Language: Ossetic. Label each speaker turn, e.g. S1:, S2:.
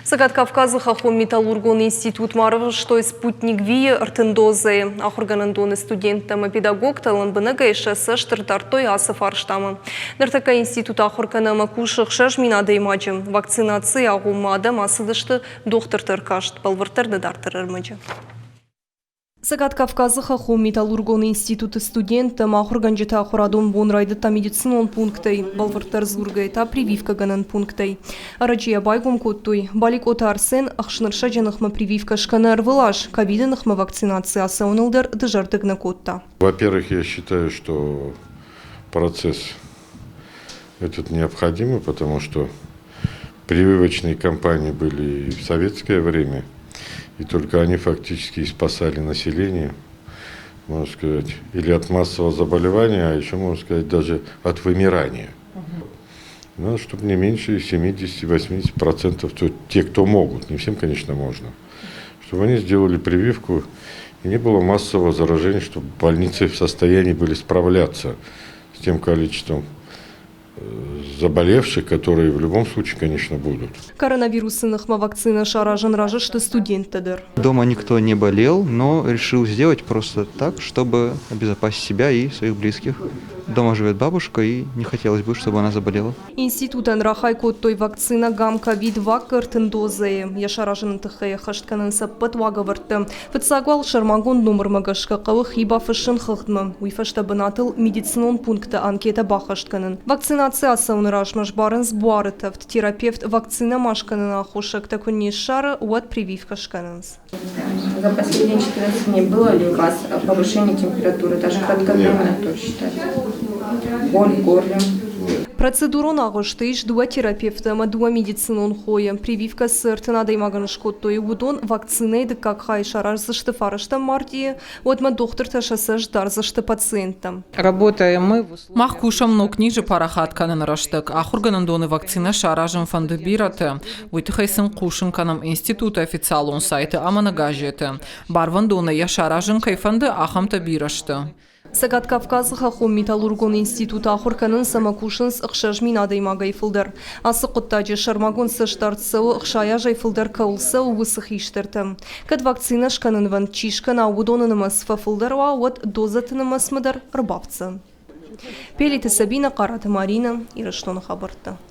S1: Цӕгат Кавказы хӕххон-металлургон институтмӕ ӕрвыстой «Спутник V-йы 30 дозӕйы. Ахуыргӕнӕндоны студенттӕ ӕмӕ педагогтӕ лӕмбынӕгӕй сӕ цӕст ӕрдардтой ацы фарстамӕ. Ныртӕккӕ институт ахуыр кӕны ӕмӕ кусы 6000 адӕймаджы. Вакцинацийы агъоммӕ адӕм ацыдысты дохтырты ӕркаст. Бӕлвырддӕр нӕ дарддӕр ӕрмӕджы. Цӕгат Кавказы хӕххон-металлургон институты студенттӕ ӕмӕ ахуыргӕнджыты ахуырадон бон райдыдта медицинон пункттӕй, бӕлвырддӕр дзургӕйӕ та прививкӕгӕнӕн пункттӕй. Ӕрӕджы йӕ байгом кодтой. Баликъоты Арсен ӕхснырсӕджы ныхмӕ прививкӕ скӕны ӕрвылаз, ковиды ныхмӕ вакцинаци ацӕуыныл дӕр дызӕрдыг нӕ кодта.
S2: Во-первых, я считаю, что процесс этот необходимый, потому что прививочные кампании были и в советское время, и только они фактически и спасали население, можно сказать, или от массового заболевания, а еще, можно сказать, даже от вымирания. Надо, чтобы не меньше 70-80% те, кто могут, не всем, конечно, можно, чтобы они сделали прививку, и не было массового заражения, чтобы больницы в состоянии были справляться с тем количеством заболевших, которые в любом случае, конечно, будут.
S1: Коронавирусы ныхмӕ вакцинӕ саразын разы сты студенттӕ дӕр.
S3: Дома никто не болел, но решил сделать просто так, чтобы обезопасить себя и своих близких. Дома живет бабушка, и не хотелось бы, чтобы она заболела.
S1: Институтӕн рахай кодтой вакцинӕ Гам-ковид-вак 30 дозӕйы. Йӕ саразыны тыххӕй ӕххӕст кӕнынц ӕппӕт уагӕвӕрдтӕ. Фыццаг уал сӕрмагонд номырмӕ гӕсгӕ хъӕуы хи бафыссын хыгъдмӕ, уый фӕстӕ бынатыл медицинон пункты анкетӕ баххӕст кӕнын. Вакцинаци ацӕуыны размӕ сбарынц буары тӕвд. Терапевт вакцинӕ ма скӕныны аххосӕгтӕ куы не ссары, уӕд прививкӕ скӕнынц.
S4: За последние 14 дней было ли у вас повышение температуры, даже кратковременно тоже считается? Боль в горле?
S1: Процедурон агъуысты ис дыууӕ терапевты ӕмӕ дыууӕ медицинон хойы. Прививкӕ цы 30 адӕймагӕн скодтой, уыдон вакцинӕйы дыккаг хай сараздзысты фарӕстӕм мартъийы, уӕдмӕ дохтыртӕ сӕ цӕст дардзысты пациенттӕм.
S4: Работаем мы в
S5: Мах кусӕм ног низы парахат кӕныны рӕстӕг. Ахуыргӕнӕндоны вакцинӕ саразын фӕнды бирӕты. Уый тыххӕй сын хъусын кӕнӕм институты официалон сайты ӕмӕ нӕ газеты. Барвӕндонӕй йӕ саразын кӕй фӕнды, ахӕмтӕ бирӕ сты.
S1: Цӕгат Кавказы хӕххон-металлургон институты ахуыр кӕнынц ӕмӕ кусынц 6000 адӕймагӕй фылдӕр. Ацы хъуыддаджы сӕрмагонд цӕстдард цӕуы 60 азӕй фылдӕр кӕуыл цӕуы, уыцы хистӕртӕм. Кӕд вакцинӕ скӕнынвӕнд чи скӕна, уыдоны нымӕц фӕфылдӕр уа, уӕд дозӕты нымӕцмӕ дӕр ӕрбафтдзӕн. Пелиты Сабинӕ, Хъараты Маринӕ, Ирыстоны хабӕрттӕ.